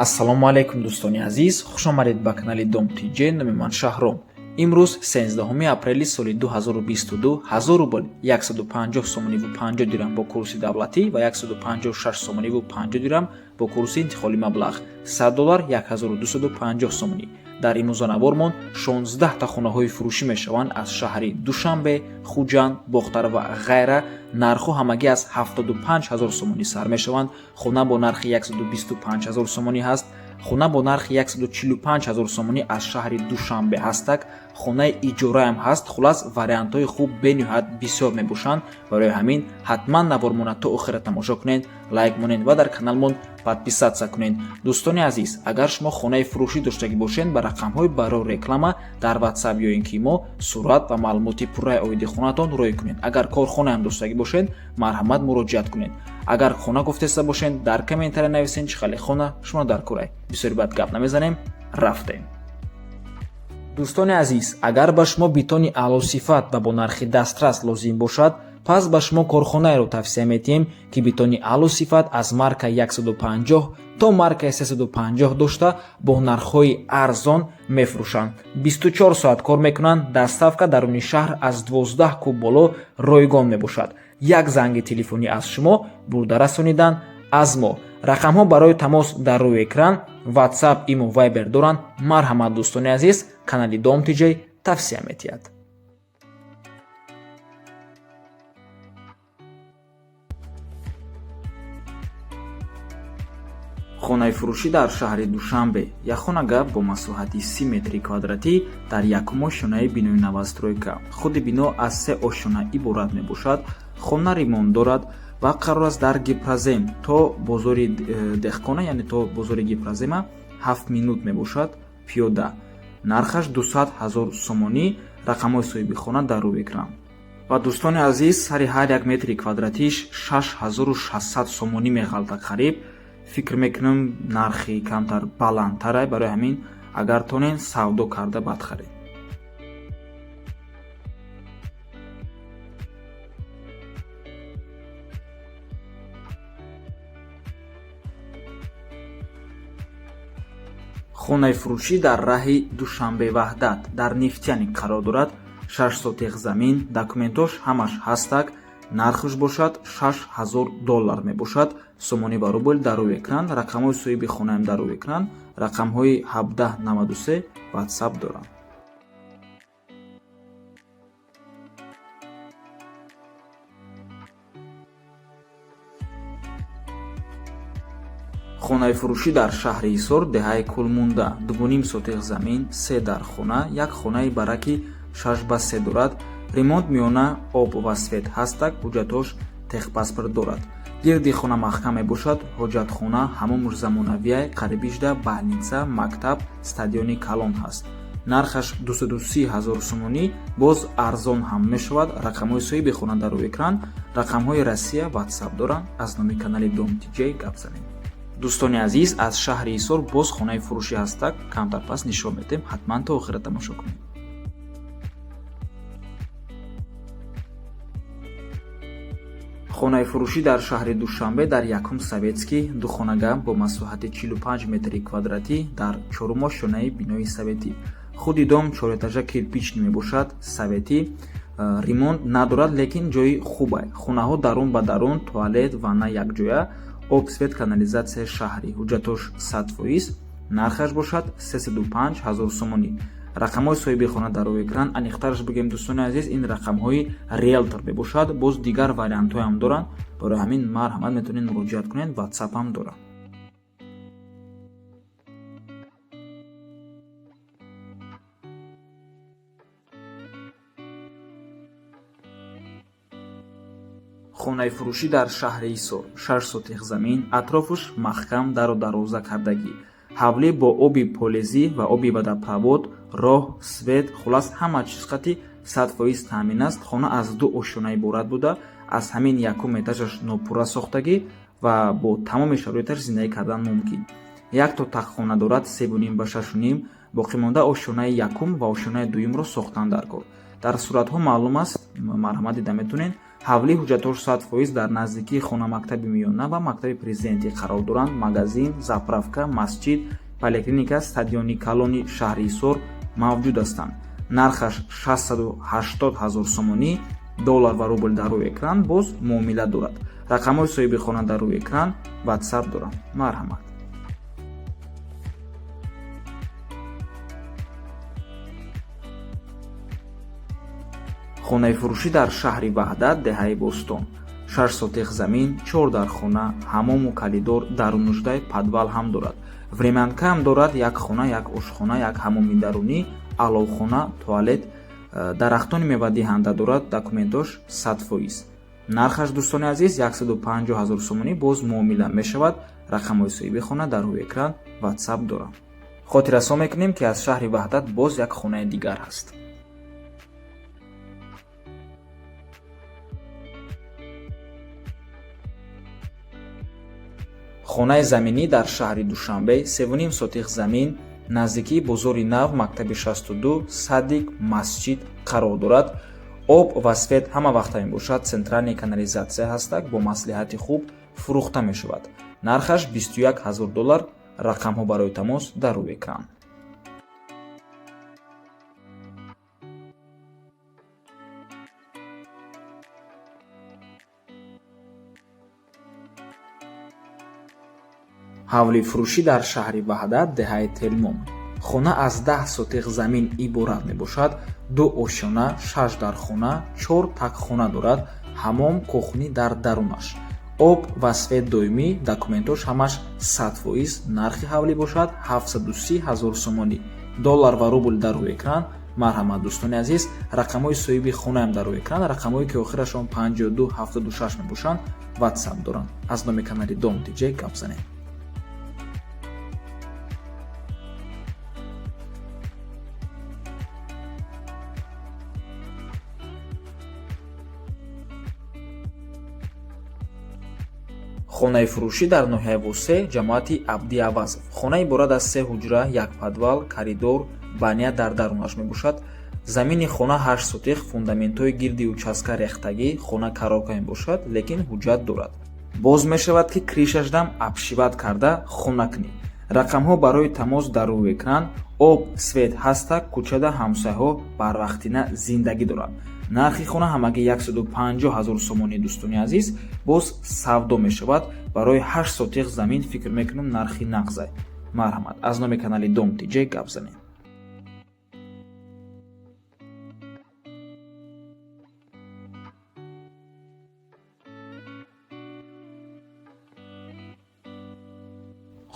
Ассалому алайкум, дӯстони азиз, хуш омадед ба канали Дом ТЖ. Номи ман Шаҳром. Имрӯз 13 апрели соли 2022, 1000 рубл 150 сомониву 50 дирам бо курси давлатӣ ва 156 сомониву 50 дирам бо курси интиқоли маблағ, 100 доллар 1250 сомонӣ. Дар имрӯза 16 та хонаҳои фурӯшӣ мешаванд аз шаҳри Душанбе, Хуҷанд, Бохтар ва ғайра. Нархҳо ҳамагӣ аз 75 ҳазор сомонӣ сар мешаванд. Хона бо нархи 125 ҳазор сомонӣ ҳаст. Хона бо нархи 145 ҳазор сомонӣ аз шаҳри Душанбе ҳастак. Хонаи иҷораам ҳаст. Хулас, вариантҳои хуб бениҳоят бисёр мебошанд. Барои ҳамин ҳатман навормона то охира тамошо кунед, лайк монед ва дар каналмон подписаться кунед. Дӯстони азиз, агар шумо хонаи фурӯшӣ доштагӣ бошед, ба рақамҳои барои реклама дар WhatsApp ё ин ки мо сурат ва маълумоти пурраи оиди хонаатон рӯй кунед. Агар корхонаам доштагӣ бошед, марҳамат, муроҷиат кунед. Агар хона гуфтеста бошед, дар комментария нависед, чӣ хеле хона шумо дар курай. Бисёри бад гап намезанем, рафтем. Дӯстони азиз, агар ба шумо бетони аълосифат ва бо нархи дастрас лозим бошад, пас ба шумо корхонаеро тавсия медиҳем, ки бетони аълосифат аз марка 150 то маркаи 350 дошта, бо нархҳои арзон мефурӯшанд. 24 соат кор мекунанд. Доставка даруни шаҳр аз 12 куб боло ройгон мебошад. Як занги телефонӣ аз шумо, бурда расонидан аз мо. Рақамҳо барои тамос дар рӯи экран, WhatsApp, имо, Viber доранд. Марҳамат, дӯстони азиз, канали Дом ТЖ тавсия медиҳад. Хонаи фурӯшӣ дар шаҳри Душанбе, якхонага бо масоҳати 30 метри квадратӣ дар якум ошёнаи бинои новостройка. Худи бино аз се ошёна иборат мебошад. Хона ремонт дорад ва қарор аст дар Гипрозем. То бозори Деҳқона, яъне то бозори Гипрозема 7 минут мебошад пиёда. Нархаш 200 ҳазор сомонӣ. Рақамҳои соҳиби хона дар рӯи экран. Ва, дӯстони азиз, сари ҳар як метри квадратиш 6600 сомонӣ меғалта қариб. Фикр мекунам, нархи камтар баландтарай. Барои ҳамин, агар тонен, савдо карда бад харед. Хонаи фурӯшӣ дар раҳи Душанбе Ваҳдат дар Нефтяник қарор дорад. 6 сотих замин, документош ҳамаш ҳастак. Нархш бошад 6000 доллар мебошад. Сомонӣ ва рубл дар рӯи экран. Рақамҳои соҳиби хонаам дар рӯи экран, рақамҳои 1793, WhatsApp доранд. Хонаи фурӯшӣ дар шаҳри Ҳисор, деҳаи Кулмунда, 2,5 сотих замин, се дар хона, як хонаи бараки 6 ба 3 дорад. Ремонт миёна, об ва свет ҳастак, ҳуҷҷатош, техпаспорт дорад. Гирди хона маҳкам мебошад. Ҳоҷатхона, ҳамомуш замонавиай. Қарибишда больница, мактаб, стадиони калон ҳаст. Нархаш 230 ҳазор сомонӣ, боз арзон ҳам мешавад. Рақамҳои соҳиби хона дар рӯи экран, рақамҳои Россия, WhatsApp доранд. Аз номи канали Дом ТЖ гап занем. Дӯстони азиз, аз шаҳри Ҳисор боз хонаи фурӯшӣ ҳастак. Камтар пас нишон медиҳем, ҳатман то охира тамошо кунед. Хонаи фурӯшӣ дар шаҳри Душанбе дар якум Советский, духонага бо масоҳати 45 метри квадратӣ дар чорум ошёнаи бинои советӣ. Худи дом чорэтажа кирпичный мебошад, советӣ, ремонт надорад, лекин ҷои хубай. Хонаҳо дарун ба дарун, туалет, ванна якҷоя, об, свет, канализатсияи шаҳрӣ. Ҳуҷҷатош 100%. Нархаш бошад 305 ҳазор сомонӣ. Рақамҳои соҳиби хона дар рӯи экран. Аниқтараш бигӯем, дӯстони азиз, ин рақамҳои риелтор мебошад. Боз дигар вариантҳоям доранд. Барои ҳамин, марҳамат, метавонед муроҷиат кунед, WhatsApp ҳам доранд. Хонаи фурӯшӣ дар шаҳри Ҳисор, 6 сотих замин, атрофуш маҳкам, дару дарвоза кардагӣ, ҳавлӣ бо оби полезӣ ва оби водопровод, роҳ, свет, хулас, ҳама чиз қати 100% таъмин аст. Хона аз ду ошёна иборат буда, аз ҳамин якум этажаш нопурра сохтагӣ ва бо тамоми шароиташ зиндагӣ кардан мумкин. Якто таххона дорад, 3,5 ба 6,5. Боқимонда ошёнаи якум ва ошёнаи дуюмро сохтан дар кор. Дар суратҳо маълум аст, марҳамат, дида метавонед. Ҳавлӣ ҳуҷҷатҳош 100% дар наздикии хона мактаби миёна ва мактаби президентӣ қарор доранд. Магазин, заправка, масҷид, поликлиника, стадиони калони шаҳри Ҳисор мавҷуд ҳастанд. Нархаш 680 ҳазор сомонӣ, доллар ва рубл дар рӯи экран, боз муомила дорад. Рақамҳои соҳиби хона дар рӯи экран, ватсап доранд. Марҳамат. Хонаи фурӯшӣ дар шаҳри Ваҳдат, деҳаи Бостон. 6 сотих замин, 4 дархона, ҳамому калидор, дарунуждай подвал ҳам дорад. Времянка ҳам дорад, як хона, як ошхона, як ҳамоми дарунӣ, аловхона, туалет, дарахтони мевадиҳанда дорад, документош 100%. Нархаш, дӯстони азиз, 150 ҳазор сомонӣ, боз муомила мешавад. Рақамҳои соҳиби хона дар рӯи экран, ватсап дорам. Хотиррасон мекунем, ки аз шаҳри Ваҳдат боз як хонаи дигар ҳаст. Хонаи заминӣ дар шаҳри Душанбе, 3,5 сотих замин, наздикии бозори нав, мактаби 62, садик, масҷид қарор дорад. Об ва свет ҳама вақта мебошад, центральный канализация ҳастак, бо маслиҳати хуб фурӯхта мешавад. Нархаш 21 ҳазор доллар, рақамҳо барои тамос дар рӯи экран. Ҳавли фурӯшӣ дар шаҳри Ваҳдат, деҳаи Телмон. Хона аз 10 сотих замин иборат мебошад, ду ошёна, шаш дархона, чор такхона дорад, ҳамом, кухни дар дарунаш. Об ва свет доимӣ, документош ҳамаш 100%, нархи ҳавлӣ бошад 730 ҳазор сомонӣ. Доллар ва рубл дар рӯи экран. Марҳамат, дӯстони азиз, рақамҳои соҳиби хонаам дар рӯи экран, рақамҳое ки охирашон 52 76 мебошанд, ватсап доранд. Аз номи канали Дом ТЖ гап занед. Хонаи фурӯшӣ дар ноҳияи Восе, ҷамоати Абди Авазов. Хона иборат аз се ҳуҷра, як подвал, коридор, баня дар дарунаш мебошад. Замини хона 8 сотих, фундаментҳои гирди участка рехтагӣ, хона коробка мебошад, лекин ҳуҷҷат дорад. Боз мешавад, ки крышашдам обшивать карда хона кунӣ. Рақамҳо барои тамос дар рӯи экран. Об, свет ҳастак, кӯчада ҳамсояҳо барвақтина зиндагӣ доранд. Нархи хона ҳамагӣ 150 ҳазор сомонӣ, дӯстони азиз, боз савдо мешавад. Барои 8 сотих замин фикр мекунам нархи нағзай. Марҳамат, аз номи канали Дом ТЖ гап занед.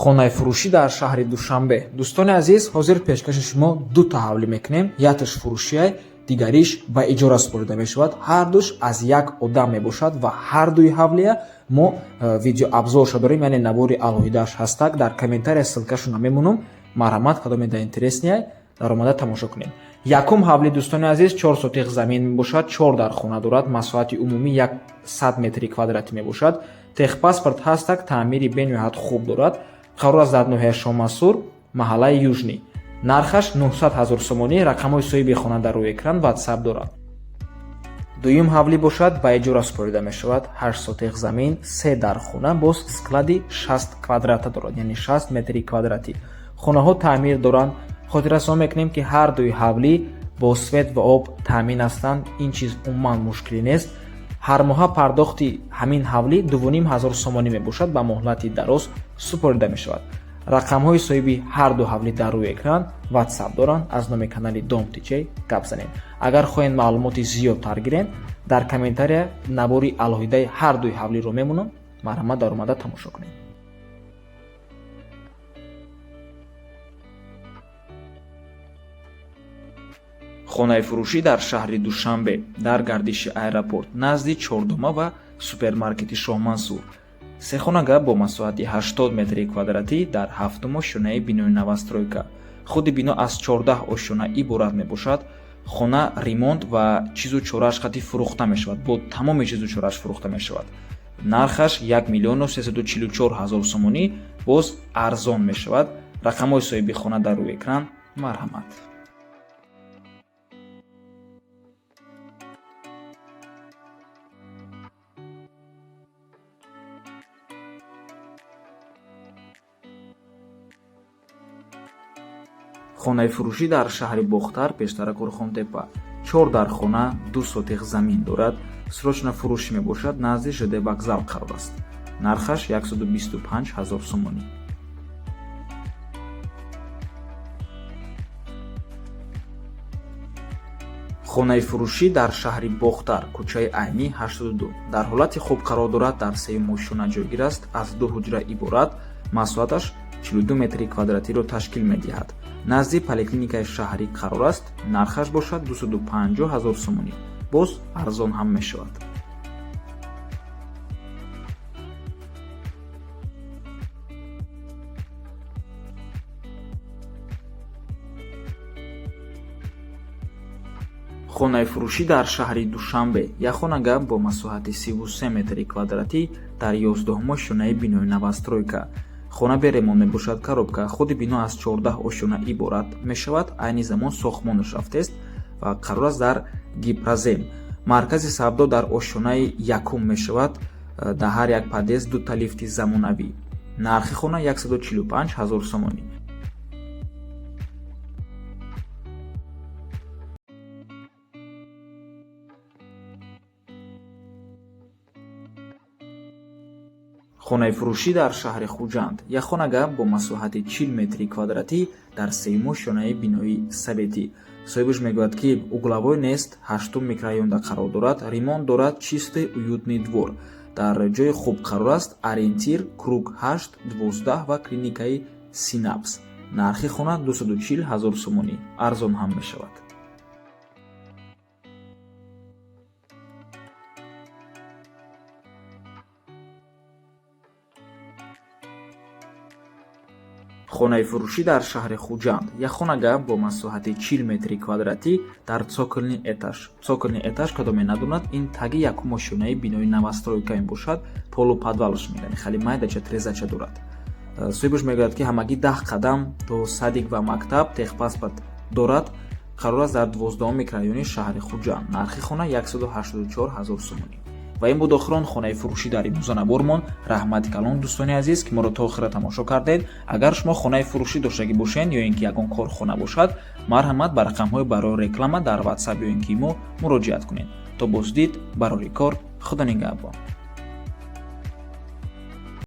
Хонаи фурӯшӣ дар шаҳри Душанбе. Дӯстони азиз, ҳозир пешкаши шумо дута ҳавлӣ мекунем. Якташ фурӯшиай, дигариш ба иҷора супорида мешавад. Ҳардуш аз як одам мебошад ва ҳардуи ҳавлия мо видеообзорша дорем, яъне навори алоҳидааш ҳастак. Дар комментария ссылкашона мемонам. Марҳамат, кадоме да интересный, даромада тамошо кунед. Якум ҳавли, дӯстони азиз, 4 сотих замин мебошад, чор дархона дорад, масоҳати умумӣ 100 метри квадратӣ мебошад. Техпаспорт ҳастак, таъмири бениҳоят хуб дорад. Қарор аст дар ноҳияи Шомансур, маҳаллаи Южный. Нархаш 900 ҳазор сомонӣ, рақамҳои соҳиби хона дар рӯи экран, ватсап дорад. Дуюм ҳавлӣ бошад, ба иҷора супорида мешавад. 8 сотих замин, се дархона, боз склади 60 квадрата дорад, яъне 60 метри квадратӣ. Хонаҳо таъмир доранд. Хотиррасон мекунем, ки ҳар дуи ҳавлӣ бо свет ва об таъмин ҳастанд. Ин чиз умуман мушкилӣ нест. Ҳар моҳа пардохти ҳамин ҳавлӣ 2,5 ҳазор сомонӣ мебошад, ба муҳлати дароз супорида мешавад. Рақамҳои соҳиби ҳар ду ҳавлӣ дар рӯи экран, ватсап доранд. Аз номи канали Дом ТЖ гап занед. Агар хоҳед маълумоти зиёдтар гиред, дар комментария навори алоҳидаи ҳар дуи ҳавлиро мемонам. Марҳамат, даромада тамошо кунед. Хонаи фурӯшӣ дар шаҳри Душанбе, дар гардиши аэропорт, назди чордома ва супермаркети Шоҳмансур. Сехонага бо масоҳати 80 метри квадратӣ дар ҳафтум ошёнаи бинои новостройка. Худи бино аз 14 ошёна иборат мебошад. Хона ремонт ва чизу чорааш хати фурӯхта мешавад, бо тамоми чизу чорааш фурӯхта мешавад. Нархаш 1 миллиону 344 ҳазор сомонӣ, боз арзон мешавад. Рақамҳои соҳиби хона дар рӯи экран. Марҳамат. Хонаи фурӯшӣ дар шаҳри Бохтар, пештара Қурхонтепа. 4 дархона, 2 сотих замин дорад. Срочно фурӯшӣ мебошад, назди ЖД вокзал қарор аст. Нархаш 125 000 сомонӣ. Хонаи фурӯшӣ дар шаҳри Бохтар, кӯчаи Айнӣ 82. Дар ҳолати хуб қарор дорад, дар сеюм ошёна ҷойгир аст, аз 2 ҳуҷра иборат, масоҳаташ 42 метри квадратиро ташкил медиҳад. Назди поликлиникаи шаҳрӣ қарор аст, нархаш бошад 250 000 сомонӣ. Боз арзон ҳам мешавад. Хонаи фурӯшӣ дар шаҳри Душанбе, як хонага бо масоҳати 33 метри квадратӣ дар 11 ошёнаи бинои новостройка. Хона беремон мебошад, коробка. Худи бино аз 14 ошёна иборат мешавад. Айни замон сохтмонаш рафтест ва қарор аст дар Гипрозем. Маркази савдо дар ошёнаи якум мешавад. Дар ҳар як подъезд дута лифти замонавӣ. Нархи хона 145 000 сомонӣ. Хонаи фурӯшӣ дар шаҳри Хуҷанд, як хонага бо масоҳати 40 метри квадратӣ дар сеюм ошёнаи бинои советӣ. Соҳибаш мегӯяд, ки угловой нест, 8 микрорайонда қарор дорад, ремонт дорад, чистый уютный двор. Дар ҷои хуб қарор аст, ориентир круг 8, 12 ва клиникаи Синапс. Нархи хона 240 000 сомонӣ, арзон ҳам мешавад. Хонаи фурӯшӣ дар шаҳри Хуҷанд, як хонага бо масоҳати 40 метри квадратӣ дар цокольный этаж. Цокольный этаж кадоме надонад, ин таги якум ошёнаи бинои новостройка мебошад, полуподвалаш мегӯянд, хеле майдача трезача дорад. Соҳибаш мегӯяд, ки ҳамагӣ 10 қадам то садик ва мактаб, техпаспорт дорад. Қарор аст дар 12 микрорайони шаҳри Хуҷанд. Нархи хона 184 000 сомонӣ. Ва ин буд охирон хонаи фурӯшӣ дар имрӯза набормон. Раҳмати калон, дӯстони азиз, ки моро то охира тамошо кардед. Агар шумо хонаи фурӯшӣ доштагӣ бошед ё ин ки ягон корхона бошад, марҳамат ба рақамҳои барои реклама дар WhatsApp ё ин ки мо муроҷиат кунед. То боздид, барори кор, Худо нигаҳбон.